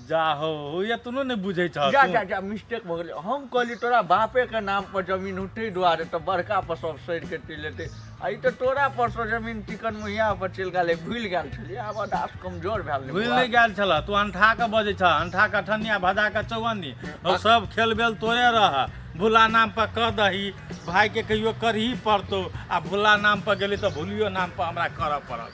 जा हो ये तू नहि बुझै छह जा तू। जा जा, मिस्टेक भऽ गेलै। हम कहली तोरा बापे के नाम पर जमीन उठै दुआरे तऽ बड़का पर सब सड़ि के चलि एतै, आ ई तऽ तोरा पर सँ जमीन चिकन मुहिया पर चलि गेलै। भूलि गेल छलियै, आब अदास कमजोर भेल ने भूलि बौआ। नहि गेल छलह तू, अंठा के बजै छह, अंठा के अठन्नी आ भजा के चौअन्नी। और सब खेल बेल तोरे रह। भूला नाम पर कह दही, भाई के कहियो करही पड़तौ, आ भूला नाम पर गेली तऽ भूलियो नाम पर हमरा करऽ पड़त।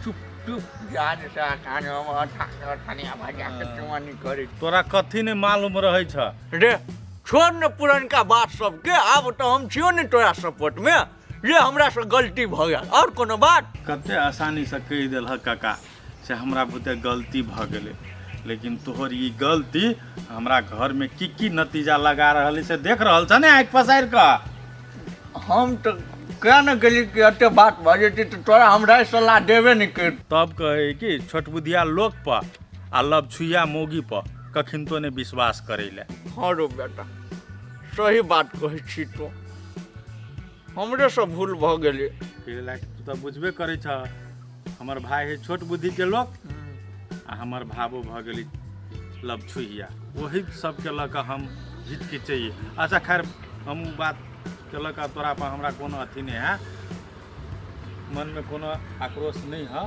चुप चुप, जा जे से अठानी हम अठा अठनिया भजा के चौअन्नी करै। तोरा कथी नहि मालूम रहै छ। रे छोड़ ने पुरनका बात सबके, आब तऽ हम छियौ ने तोरा सपोर्ट में। रे हमरा से गलती भऽ गेल, और कोनो बात? कते आसानीसँ कहि देलहक काका, से हमरा बुते गलती भऽ गेलै, लेकिन तोहर ई गलती हमरा घरमे की की नतीजा लगा रहल है से देख रहल छ ने आँखि पसारि कऽ। हम तऽ क्या ने गेली कि एते बात भऽ जेतै तऽ तोरा हमरा सलाह देबे नहि कर। तब कहै कि छोटबुधिया लोक पर आ लबछुइया मौगी पर कखिनतो नहि विश्वास करै लए। हँ रो बेटा, सही बात कहै छी तू, हमरेसँ भूल भऽ गेलै। तू तऽ बुझबे करै छह, हमर भाय है छोट बुद्धिके लोक आ हमर भावो भऽ गेलै लबछुइया, ओही सबके लऽ कऽ हम हिचकिचैयै। अच्छा खैर, हम ओ बातके लऽ कऽ तोरा पर हमरा कोनो अथी नहि है, मनमे कोनो आक्रोश नहि है।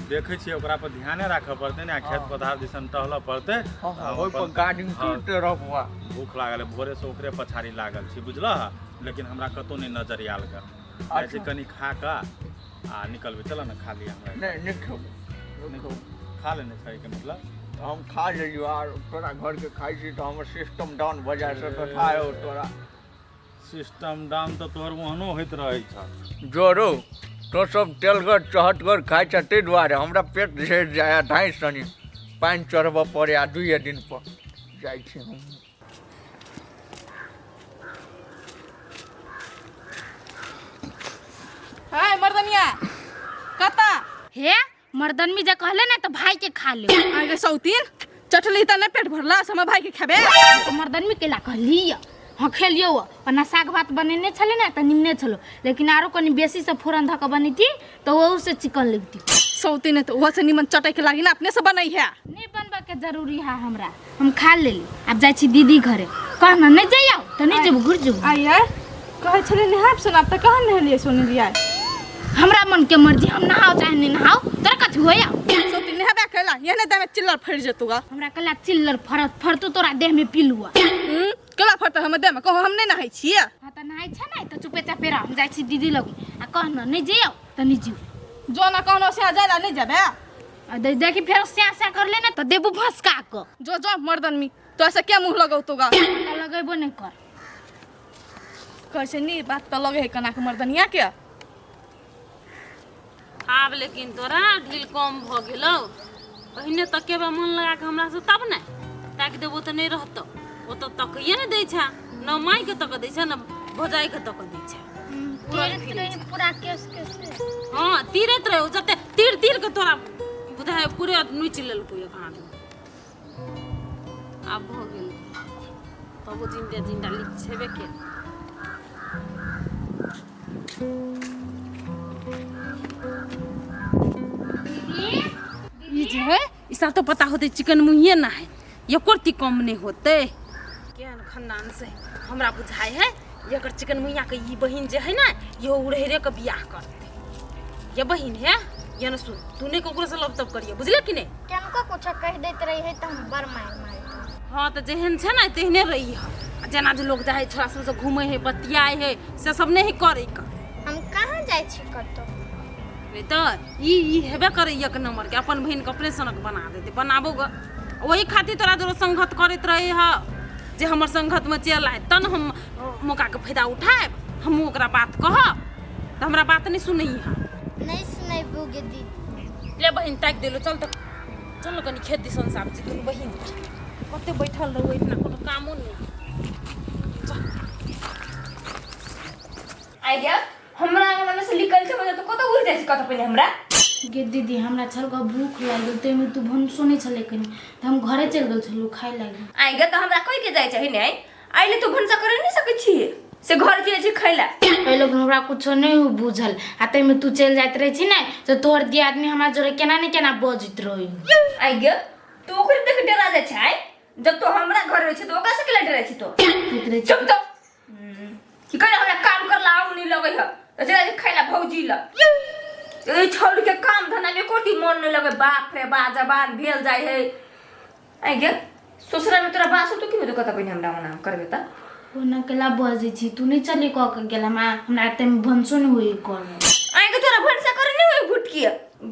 देखै छियै ओकरा पर ध्याने राखऽ पड़तै ने, आ खेत पथार दिसन टहलऽ पड़तै। हँ हँ, ओहि पर गार्डिंग करते रह बौआ। भूख लागल है, भोरेसँ ओकरे पछाड़ी लागल छी बुझलह, लेकिन हमरा कतहु नहि नजर आयल गऽ। जाइ छी कनि खा कऽ आ निकलबै। चल ने, खा लिअ हमरा। नहि, नहि खेबो, नहि खेबो। खा लेने छै के मतलब? हम खा लेलियो, आर तोरा घरके खाइ छी तऽ हमर सिस्टम डाउन भऽ जाइ छै, तऽ खाय हो तोरा। सिस्टम डाउन तऽ तोहर ओहनो होइत रहै छ। जोरो तो सब तेलगर चहटगर खाइ छ, ताहि दुआरे हमरा पेट झड़ि जाइ आ ढाइ सनी पानि चढ़बऽ पड़े, आ दुइए दिन पर जाइ छी हम। हाय मर्दनिया, कता? हे मर्दनमी जे कहले ने तऽ भाई के खा ले। आगे सौतीन चटली तऽ नहि पेट भरला से हमर भाई के खेबे? तऽ मर्दनमी केला कहली? हाँ खेलियौ, ओना साग भात बनेने छलै ने तऽ निमने छलो, लेकिन आरो कनि बेसी से फोरन धऽ कऽ बनैती तऽ ओहू से चिकन लगती। सौतीन तऽ ओहो से निमन चटै के लागी ने, अपने से बनै है। नहि बनबऽ के जरूरी है हमरा, हम खा लेली। आब जाइ छी दीदी घरे। कह ने नहि जइयौ तऽ नहि जेबौ, घुरि जेबौ। आइए कहै छलै नहायब सुनाब तऽ कहाँ नहेलियै सुनलियै? हमरा मन के मर्जी, हम नहाओ चाहे नहि नहाओ, तोरा कथी होया? सौतीन नहेबे कैला एहने देह में चिल्लर फड़ि जेतौ गा। हमरा कला चिल्लर फड़त? फड़तौ तोरा देह में पिलुआ। केला फड़तै हमर देह में? कहू हम नहि नहाइ छियै। हाँ तऽ नहाइ छै ने तऽ चुपे चापे रह, हम जाइ छी दीदी लग, आ कह ने नहि जइयौ तऽ नहि जिउ। जो ना कहनो से जाय ला नहि जेबे। आ देखी फेर स्या स्या कर ले ने तऽ देबू भसका कऽ। जो जो मर्दनमी, तो ऐसे क्या मुँह लगौतौ गा? तऽ लगेबो नहि कर। कहै छै नी बात तऽ लगे है कना के मर्दनिया के। आब लेकिन तोरा ढील कम भऽ गेलौ, पहिने तकेबे मन लगा कऽ हमरा से तब ने ताकि देबो तऽ नहि रहतौ। ओ तऽ तकैये ने दै छै, न मायके तक दै छै न भौजाइके तक दै छै। पूरा केस केस। हँ तीरैत रहो, जते तीर तीर के तोरा बुझाइ पूरे नोचि लेलकौ एक हाथ। आब भऽ गेल, तबो जिंदा जिंदा लिख छेबे के। ई जे है ई सब तो पता होते चिकन मुहिए ना है, एको रत्ती कम नहीं होते। केहन खानदान से हमरा बुझाइ है, एकर चिकन मुहिया के ई बहिन जे है ना, यो उड़ेरे के बियाह करते। ये बहिन है ये न सुन, तू नहीं ककरो से लब तब करिए, बुझले कि नहीं? केनको कुछ कह दैत रही है तऽ हम बड़ मारि मारैत। हाँ तऽ जेहन छै ने तेहने रही है, आ जेना जे लोग जाइ छोरा सबसँ घूमै है बतियाइ है से सब नहीं करे के। हम कहाँ जाइ छी कतौ? नहीं तऽ ई हेबे करे एक नंबर के, अपन बहिन के अपने सनक बना देते। बनाबो ग वही खातिर तोरा जरो संगत करैत रहे है, जे हमर संगत में चल आए तब हम मौका के फायदा उठायब, हमहूँ ओकरा बात कहब तऽ हमरा बात नहीं सुनै है। नहीं सुनेबू गे दीदी। ले बहिन ताकि देलो, चल तऽ चल ने कनि खेत दिसन साफ छी दुनू बहिन, कते बैठल रहू एहिठिना कोनो कामो नहि। आइ गे हमरा आंगना में से निकल के मतलब कतौ उड़ जाइ छै कतौ पहिने हमरा। गे दीदी हमरा छल गऽ भूख लागि गेल, ताहिमे तू भनसो नहि छलै कनि, तऽ हम घरे चलि गेल छलहुँ खाय लागि। आइ गे तऽ हमरा कहि के जाइ चाही ने, आइ ले तू भनसा करे नहि सकै छी से घर चलि जाइ छी खाय ला। एहि लोग हमरा कुछो नहि हो बुझल, आ ताहिमे तू चलि जाइत रहै छी ने तऽ तोहर दियादनी हमरा जोरे केना ने केना बजैत रहै। आइ गे तू ओकरे देख डरा डरे छै जब तो हमरा घर रहै छै तो ओकरा से केला डरे छी तो चुप तो की करे हमरा काम करला आउ नहीं लगै ह तो चला जे खाइला भौजी ल ए छोड़ के काम धंधा में कोटी मन नहीं लगे बाप रे बा जबान भेल जाय है आई गे ससुरा में तोरा बास तो की होतो कत पहिने हमरा ओना करबे त ओना केला बजै छी तू नहि चली कऽ के गेल हमरा हमरा एते मे भनसो नहि होई कर आई गे तोरा भनसा करे नहीं होई घुटकी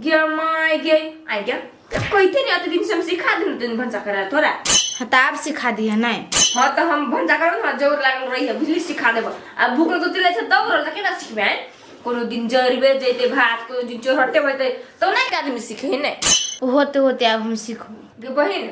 गे my गे आई गे त कहिते नहीं अते दिन से हम सिखा देनु दिन भनसा करे तोरा हाँ तऽ आब सिखा दिहे नहि हाँ तो हम भनसा करब ना जोर लागल रही है बुझली सिखा देब आ भूख लगतो तिले छै दौड़ल त केना सिखबे आँय? कोनो दिन जरबे जैते भात कोनो दिन चोरहटे बजते तो नहीं आदमी सीखे ने होते होते आब हम सीखब गे बहिन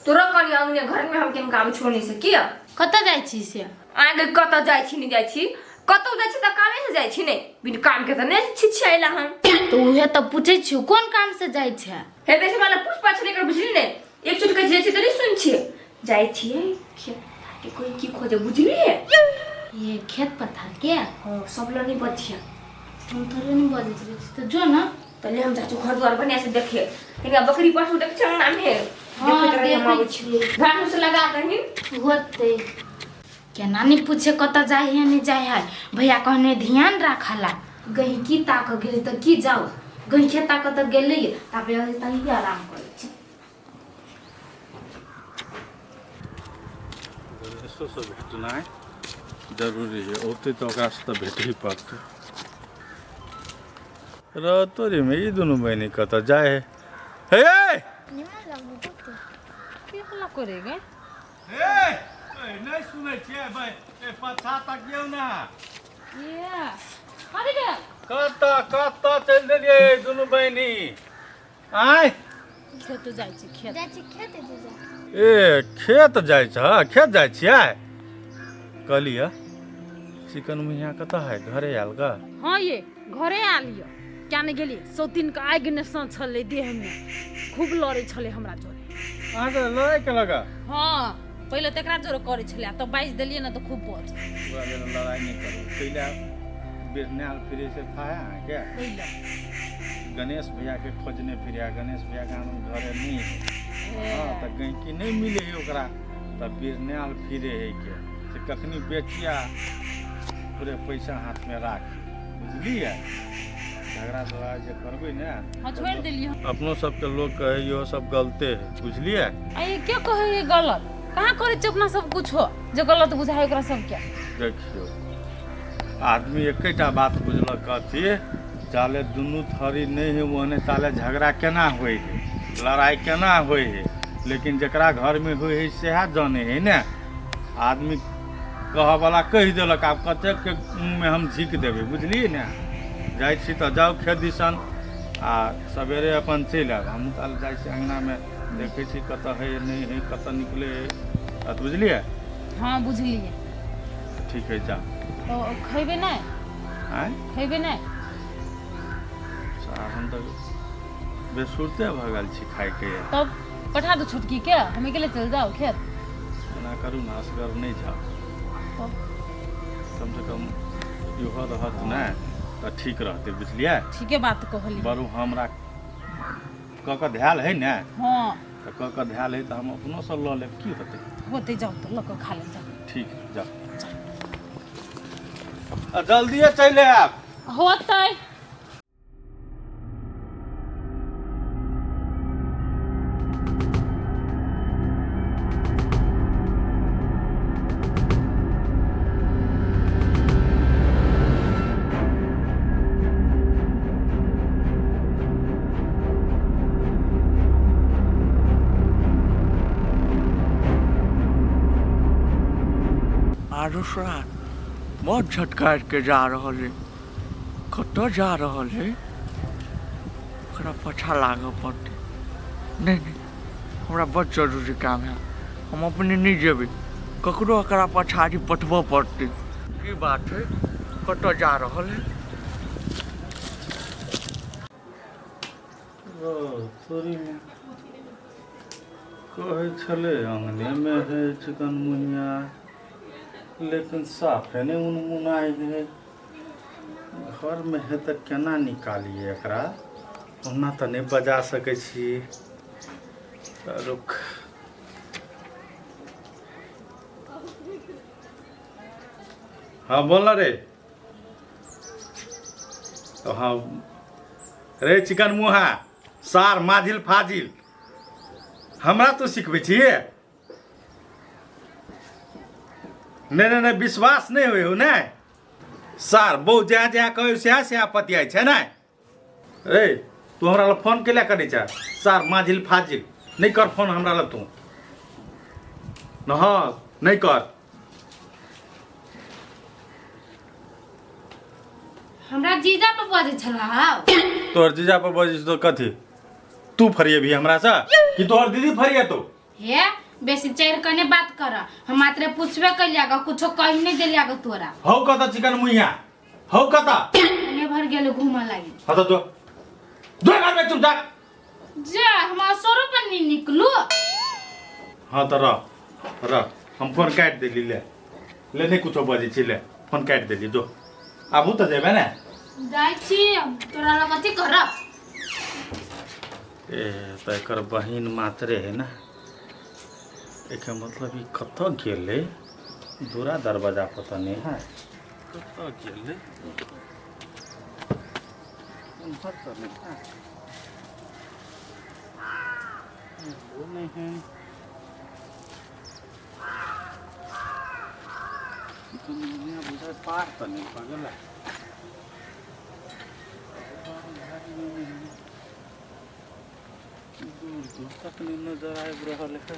तोरा कनी अंगने घर में हम केन काम छोड़ नहीं सकिया कतऽ जाइ छी से आगे कतऽ जाइ छी नहीं जाइ छी कतौ जाइ छी तऽ कामे से जाइ छी नहीं बिन काम के तऽ नहीं छिछियाइला हम तऽ उहे तऽ पूछै छियौ कोन काम से जाइ छै हे बेसी वाला पूछ पाछ नहीं कर बुझली ने एक चुटके जाइ छी तऽ नहीं सुन छियै जाइ छियै खेत के कोई की खोजे बुझली ये खेत पथार के हाँ सब लनी बचिया हम थोड़े नहीं बजैत रहै छी तऽ जो न तऽ ले हम चाचू घर द्वार बढ़िया से देखे हिनका बकरी पशु देख छै अंगना में हाँ, देखैत रहियै हम देखै आबै छी घास उस लगा दहीन होतै केना नहि पूछे कतऽ जाइ है नहि जाइ है भैया कहने ध्यान राखला गहिकी ताकऽ गेलै तऽ की जाउ गहिके ताकऽ तऽ गेलै ताबे तही आराम करै छी गणेशोसँ भेटनाइ जरूरी है औतै तऽ ओकरासँ तऽ भेटही पड़तै र तोरीमे ई दुनू बहिनी कतऽ जाइ है हे की हल्ला करेगे नहि सुनै छियै भाइ ए पाछा तकियौ ने ये अरे रे कतऽ कतऽ चलि देलियै दुनू बहिनी आँय खेत जाइ छी खेत जाइ छी खेत जीजा ए खेत जाइ छ खेत जाइ छियै कहलियै चिकन मुहिया कतऽ है घरे आयल गा हाँ ये घरे आयल यऽ क्या नहि गेलियै सौतीन के आगि ने साँ छलै देह मे खूब लड़ै छलै हमरा जोरे अहाँके लड़ाइ केलक हाँ पहिले तऽ एकरा जोरे करै छलै आ तब बाजि देलियै ने तऽ खूब बज ओकरा जोरे लड़ाइ नहि करू कैला बेरनायल फिरै से था है अहाँके पहिले गणेश भैयाके खोजने फिरे गणेश भैयाके आनंद घरे नहि है हाँ तऽ गैंकी नहि मिले है ओकरा तऽ बिरनायल फिरे है के से कखनी बेचिया पूरे पैसा हाथमे राख बुझलियै झगड़ा तगड़ा जे करबै ने हाँ छोड़ि देलियै अपनो सबके लोग कहै इहो सब गलते है बुझलियै आ ये के कहै ये गलत कहाँ करै छियै अपना सब कुछो जे गलत बुझाइ ओकरा सबके देखियौ आदमी एकेटा बात बुझलक कथी जाले दुनू थरी नहि है ओहने ताले झगड़ा केना होइ है लड़ाइ केना होइ है लेकिन जकरा घरमे होइ है सएह जानै है ने आदमी कहऽवला कहि देलक आब कतेकके मुँहमे हम झीक देबै बुझलियै ने जाइ छी तऽ जाउ खेत दिसन आ सवेरे अपन चलि आयब हमहूँ ताले जाइ छी अङ्गनामे देखै छी कतऽ है नहि है कतऽ निकलै है बात बुझलियै हँ बुझलियै ठीक है जा तो खैबे नहि आँय खैबे नहि साहब हम तऽ बेसुरते भऽ गेल छी खाइके तब पठा दू छोटकी के हम अकेले चलि जाउ खेत एना करू ने असगर नहि जाउ तब कम से कम इहो रहत ने तऽ ठीक रहतै बुझलियै ठीके बात कहली बरू हमरा कऽ कऽ धयल है ने हँ तऽ कऽ कऽ धयल है तऽ हम अपनोसँ लऽ लेब की होतै होतै जाउ तऽ लऽ कऽ खा लेब जाउ ठीक जाउ आ जल्दिए चलि आयब होतै आरो सरा बड़ झटकारि के जा रहल है कतऽ जा रहल है ओकरा पाछा लागऽ पड़तै नहि नहि हमरा बड़ जरूरी काम है हम अपने नहि जेबै ककरो एकरा पछाड़ी पठबऽ पड़तै की बात है कतऽ जा रहल है ओ तोरीमे कहै छलै अङ्गनेमे है चिकन मुहिया लेकिन साफे नहि उनमुनाइ है घरमे है तऽ केना निकालियै एकरा ओना तऽ नहि बजा सकै छी तऽ रुक हाँ बोल ना रे। तो हाँ रे चिकन मुहा सार माझिल फाजिल हमरा तो सिखबै छियै। नहीं नहीं नहीं विश्वास नहीं होय हो ने सार बहु जहाँ जहाँ कहै सएह सएह पतियाइ छै ने। रे तू हमरा लग फोन केला करै छ सार माझिल फाजिल नहीं कर फोन हमरा लग तू न। हाँ नहीं कर। हमरा जीजा पर बजै छला हौ। तोहर जीजा पर बजै तो कथी तू फरिएबही हमरा से कि तोहर दीदी फरिएतो? हे बेसी चढ़ कने बात कर, हम मात्र पूछबे कैलिया ग, कुछो कहि नहीं देलिया ग तोरा। हौ कत चिकन मुइया हौ कत हमें भर गेल घूमऽ लागी। हाँ तो जो जो घर में चुप जा जा हम असोरो पर नहीं निकलू। हाँ तो रह रह हम फोन काट देली। ले ले नहीं कुछो बजै छी ले फोन काट देली जो आबू तो जेबे ने जाइ छी तोरा लग कथी करब। ए त एकर बहिन मात्रे है ना, एकर मतलब ई कतऽ गेलै? दूरा दरवाजा पर तऽ नहि है, कतऽ गेलै? उम्हर तऽ नहि है, वो नहीं है। दुनिया बुझाइ पार तऽ नहि भऽ गेलै। दूर दूर तक नहि नजर आबि रहल है।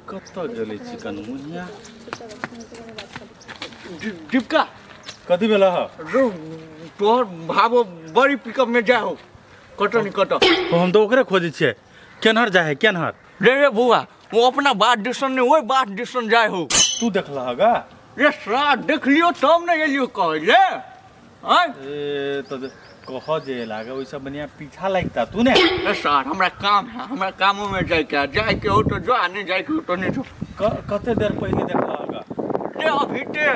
कतऽ गेलै चिकन मुनिया? दीपका कथी भेल ह? तोहर भावो बड़ी पिकअप में जा हो कत नहीं कत। हम तऽ ओकरे खोजै छियै, केनहर जाइ है केनहर? रे रे बौआ वो अपना बात दिसन नहीं वही बात दिसन जाए हो। तू देखलह गा? रे सर देख लियो तब ने एलियो कहै ले। आय ए तऽ कह जे लागे ओहिसँ बढ़िया पीछा लगता तू ने। रे सर हमरा काम है, हमरा कामो में जाए के है, जाए के हो तो जो आ नहीं जाए के हो तो नहीं जो। कते देर पहले देखलह गा? रे अभी ते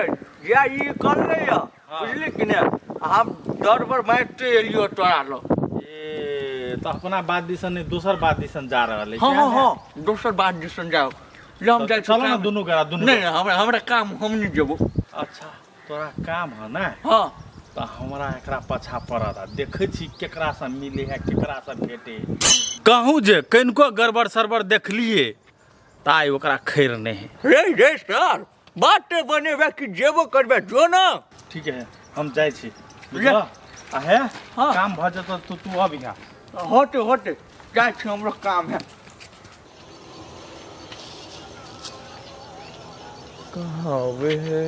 या ई कर ले या बुझली कि ने हम दरबर मारते एलियो तोरा लो। ए तऽ अपना बात दिसन नहीं दोसर बात दिसन जा रहल है। हाँ हाँ हाँ दोसर बात दिसन जाओ ले हम जाए। चलो ना दुनू गोरा दुनू। नहीं हमरा हमरा काम हम नहीं जेबो। अच्छा तोरा काम है ना? हाँ तऽ हमरा एकरा पाछा पड़त, देखै छी केकरासँ मिले है केकरासँ भेटे। कहूँ जे कनिको गड़बड़ सड़बड़ देखलिए तऽ आइ ओकरा खैर नहीं है। रे रे सर बात बनेबे कि जेबो करबे जो ना। ठीक है हम जाइ छी बुझलह? आ हे हाँ। काम भऽ जेतौ तो तू अबिहा। होते होते जाइ छी हमरो काम है। कहाँ अबे है?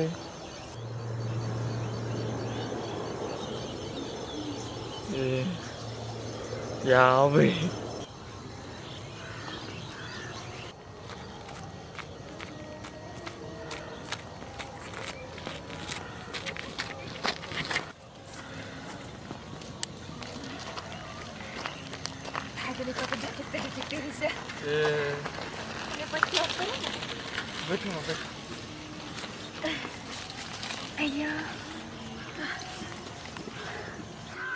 ए या अबे बैठो ना बैठो।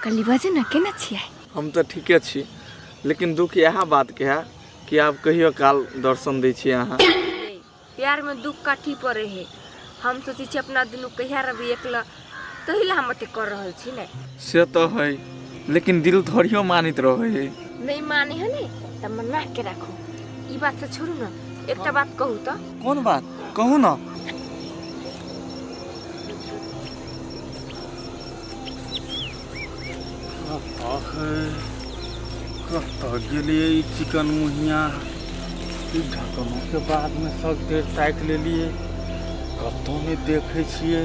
कली बाजू ना केना छियै? हम तऽ ठीके छी, लेकिन दुख इएह बात के है कि आब कहियो काल दर्शन दै छी अहाँ। प्यार में दुख काठी पड़े है। हम सोचै छी अपना दुनू कहिया रहबै एकला, तही ला हम एते कर रहल छी ने। से तऽ है, लेकिन दिल थोड़ियो मानैत रहै है। नहीं माने है ने तऽ मना के राखू। ई बात से छोड़ू ना, एकटा बात कहू तऽ। कोन बात कहू ना? कतऽ गेलियै ई चिकन मुहिया? ई ढकनोके बादमे सब देर ताकि लेलियै, कतहु नहि देखै छियै।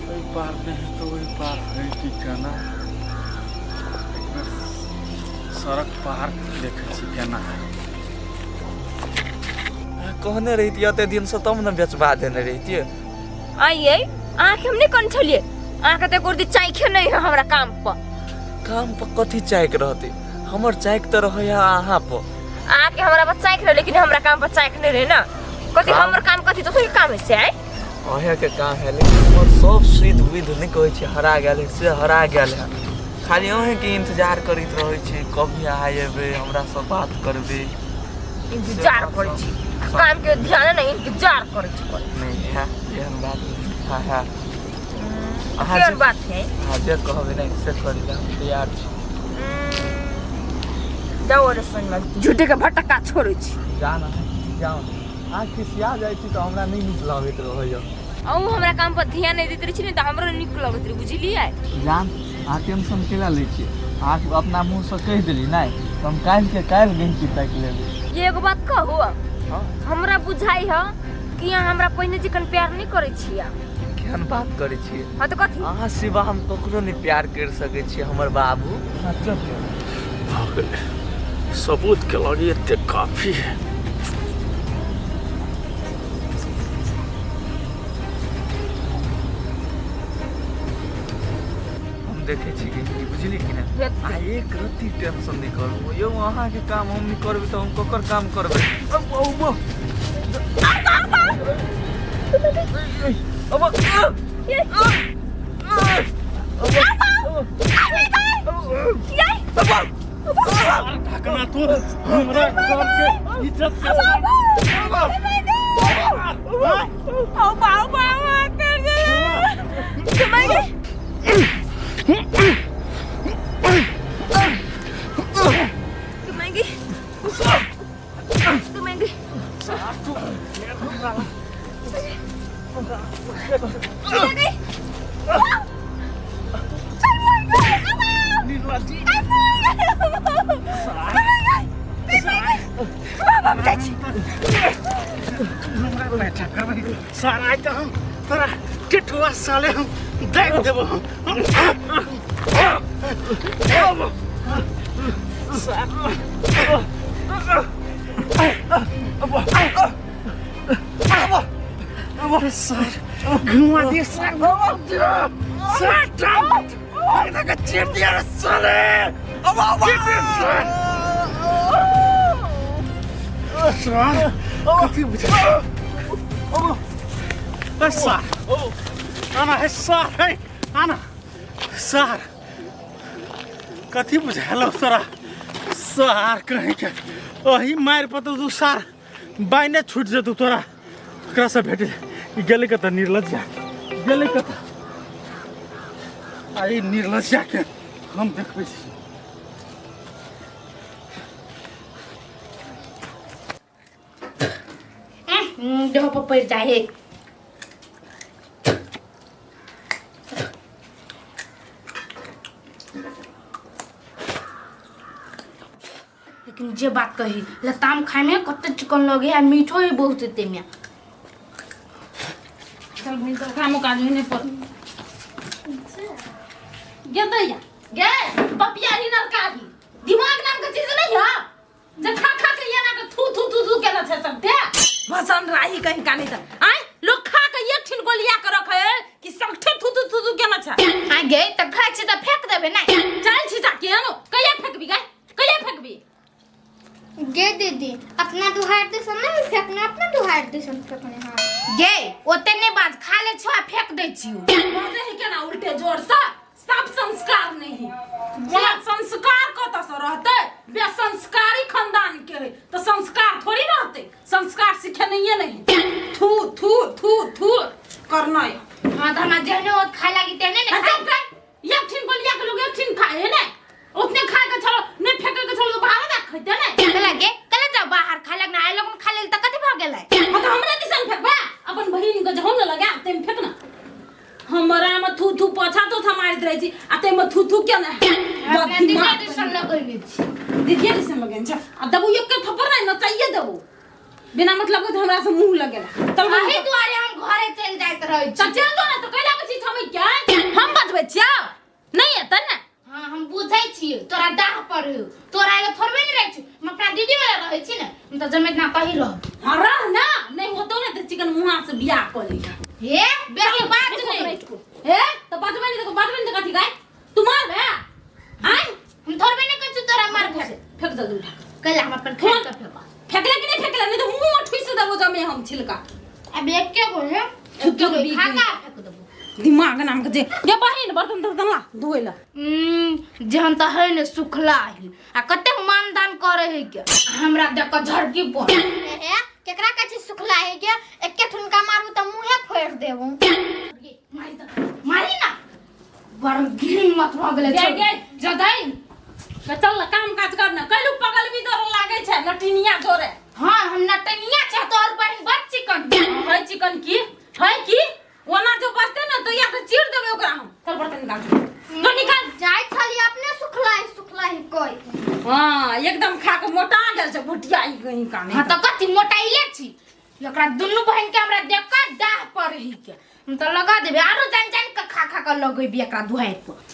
एहि पार नहि है तऽ ओहि पार है कि केना? एक बेर सड़क पार देखै छी केना है। कहने रहितियै एते दिनसँ तब ने बेचबा देने रहितियै। आइए अहाँके हम नहि कहने छलियै अहाँके तऽ एको चाइखे नहीं है हमरा काम पर। काम पर कथी चाइक रहतै? हमर चाइक तऽ रहै है अहाँ पर। अहाँके हमरा पर चाइक रहे लेकिन हमरा काम पर चाइक नहीं रहे ना। कथी हमर काम कथी दोसर के काम है से? आइ अहें के काम है, लेकिन हमर सब सुध बुध नहीं कहै छै हरा गेल है से हरा गेल है। खाली अहें के इंतजार करैत रहै छी कभी अहाँ एबै हमरा से बात करबै। इंतजार करै छी काम के ध्यान नहीं इंतजार करै छी करै। नहीं है एहन बात नहीं। हाँ हाँ अहाँ केहन जे बात है अहाँ जे कहबै ने से करी ला हम तैयार छी। जाओ रे सुन झूठे के भटक्का छोड़ै छी। जा ना जाओ अहाँ खिसिया जाइ छी तऽ हमरा नहि नीक लगैत रहैया। अहूँ हमरा काम पर ध्यान नहीं दैत रहै छी ने तऽ हमरो नीक लगैत रहै बुझलियै। जान अहाँ टेंशन केला लै छियै? अहाँ अपना मुँहसँ कहि देली नहि तऽ हम काल्हिके काल्हि गहिँकी ताकि लेबै। ये एगो बात कहू? हाँ। हमरा बुझाइ ह कि अहाँ हमरा पहिने चिकन प्यार नहीं करै छियै। केहन बात करै छियै? हाँ तऽ कथी? अहाँ सिवा हम ककरो नहि प्यार करि सकै छियै हमर बाबू। भऽ गेलै सबूत के लगे एते काफी है। हम देखै छी कि बुझली कि नहि आ एक रत्ती टेंशन नहि करू यौ। अहाँके काम हम नहि करबै तऽ हम ककर काम करबै? अब, अब, अब, ढकना तू हमरा घर के इज्जत के सारा आइ तऽ हम तोरा टेटुआ साले हम दाबि देबो। सर घुमा दिए सर सर टांग चीर दिया रे साले चीर दिया सर सर कथी बुझा सर आना है सर है आना सर कथी बुझालो तोरा सर कहीं के ओही मारि पर तऽ तू सर बाइने छूटि जेतौ तोरा। ओकरासँ भेट ई गेलै कतऽ निर्लज्जा गेलै कतऽ? आ ई निर्लज्जाके हम देखबै छी। देह पर पड़ि जाइ है। लेकिन जे बात कही लताम खाय में कते चिकन लगे आ मीठो है बहुत एते में। चल बहिन तो कामो काज नहीं पर गे दैया गे पपिया ही नरकारी दिमाग नाम के चीज नहीं है जे खा खा के ये ना के थू थू थू थू केना छै सब दे भसन राही कहीं का नहीं त आय लोग खा के एक ठिन गोलिया के रखे कि सगठे थू थू थू थू केना छै। आ गे त खाय छी त फेंक देबे ना। चल छी जा के नो कहिया फेंकबी गे कहिया फेंकबी? गे दीदी अपना दुहार दिसन नहीं फेंकने अपना दुहार दिसन फेंकने। हाँ गे ओते नहीं बाज खा ले छो आ फेंक दै छियो। बाजे है केना उल्टे जोर से सब संस्कार नहीं वहाँ संस्कार कत से रहते? बेसंस्कारी खानदान के है तो संस्कार थोड़ी रहते। संस्कार सीखे नहीं है नहीं थू थू थू थू करना है। हाँ तो हमरा जेहने ओत खाय लागी तेहने ने अच्छा खाय एक ठिन गोलिया के लोग एक ठिन खाए है ने उतने खाए के छोड़ो नहीं फेंके के छोड़ो तो बाहर ना खाते ने। कला गे कला जाओ बाहर खाय लगना आइ लोगन खा लेल त कथि भ गेलै? हाँ तो हमरा दिसन फेंकबा अपन बहिन के जहन लगा तेम फेंकना। हमरा में थू थू पोछा तो थमारैत रहै छी आ ते में थू थू के ने अपना दीदी दिसन लगैने छी। दीदी दिसन लगैने छी आ दबू एक के थप्पड़ नहीं न चाहिए दबू बिना मतलब के हमरा से मुंह लगेला। चल अही दुआरे हम घरे चलि जाइत रहै छी। चल चल दो ना तो कैला के छी थमै के हम बजबै छियौ नहीं एतै ने। हाँ हम बुझै छियै तोरा डाह पर हो तोरा एगो थोड़बे नहीं रहै छी हम अपना दीदी वाला रहै छी ने हम तऽ जमे इतना कही रह। हाँ रह ना नहीं होतो ने तऽ चिकन मुहा से बियाह कऽ लिहा। हे बेसी बात नहीं हे तो बजबै नहीं तो बजबै नहीं तो कथी गाय तू मार बे आय हम थोड़बे नहीं कहै छी तोरा मार फेंक फेंक जल्दी उठा कैला हम अपन फेंक के फेंक फेंकले कि नहीं फेंकले नहीं तो मुंह में ठुस देबो जमे हम छिलका। अब एक के गो है थुक्के खा बीक का फेंक देबो। दिमाग नाम के जे गे बहिन बर्तन तर्तन ला धोइ ला। जेहन तऽ है ने सुखला ही आ कते मानदान करे है के हमरा देख के झड़की पड़। हे केकरा कहै छी सुखला है गे? एके ठुनका मारू तऽ मुँहे फोड़ि देबो। मारी तऽ मारी ना, बड़ घिन मत भऽ गेलै। गे गे जदई के चल ना काम काज कर ना, कैलू पगल भी तोरे लागै छै नटिनिया तोरे। हाँ हम नटनिया छै, तोहर बहिन बड़ चिकन है। चिकन की है की ओना जो बचते ना तो या तो चीर देबै ओकरा हम। चल बर्तन निकाल, तो निकाल। जाइ छली अपने सुखला है सुखला है कोई। हाँ एकदम खा के मोटा गेल छै भुटिया ई कहीं का नहीं। हाँ तऽ कथी मोटाइले छी? एकरा दुनू बहिन के हमरा देख के डाह पर ही के हम तऽ लगा देबै, आरो जान जान के खा खा के लगेबी एकरा दुहारि पर।